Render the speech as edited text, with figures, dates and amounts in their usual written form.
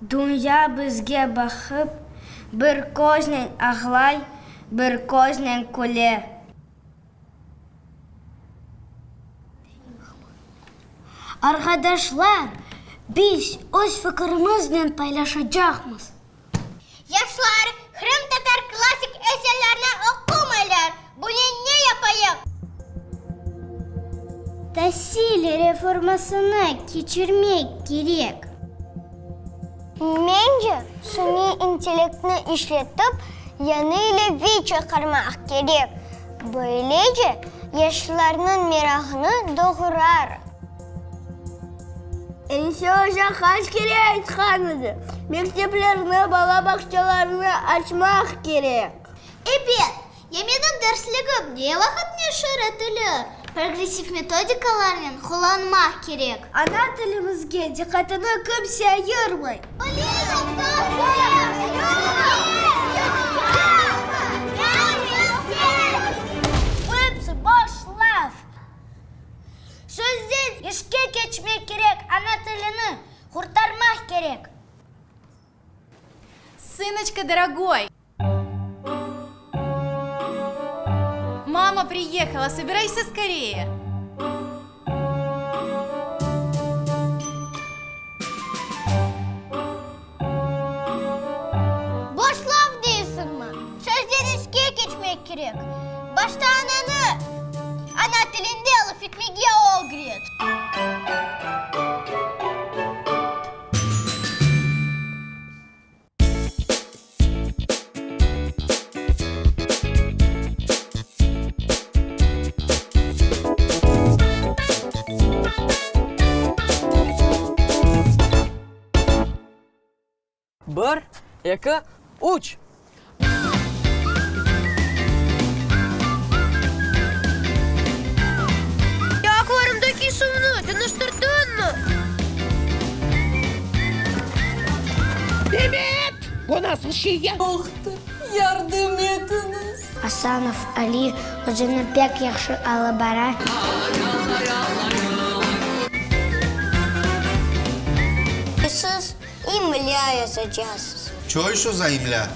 Dünya bizge baqıp, bir köznen ağlay, bir köznen küle. Arqadaşlar, biz öz fikirimiznen paylaşacaqmız. Yaşlar qırımtatar klassik eserlerini oqumaylar, bunen ne yapayıq? Tasil reformasını keçirmek kerek. Mence, suniy intellektni işletip, yañı ilâve çıqarmaq kerek, böylece yaşlarnıñ merağını doğurar. Enise oca qaç kere aytqan edi, mekteplerni, bala bağçalarını açmaq kerek. Ebet, ya menim dersligim ne vaqıt neşir etilir? Progressiv metodikalarnen qullanmaq kerek. Ana tilimizge diqqatını kimse ayırmay. Episi boş laf. Sözden işke keçmek kerek, ana tilini qurtarmaq kerek. Sınoçka dorogoy! Mama priyehala, sobirayся skoreye! Boş laf deysiñmi? Sözden işke keçmek kerek. Başta ananı ana tilinde laf etmege ögret. Bir, eki, üç! Akvariumdaki suvnı deñiştirdiñmi? Ebet! Bu nasıl şey ya? Doqtor, yardım etiñiz! Asanov Ali özüni pek yahşı alıp bara. Siz imlâ yazacaqsız. Çoy şu za imlâ?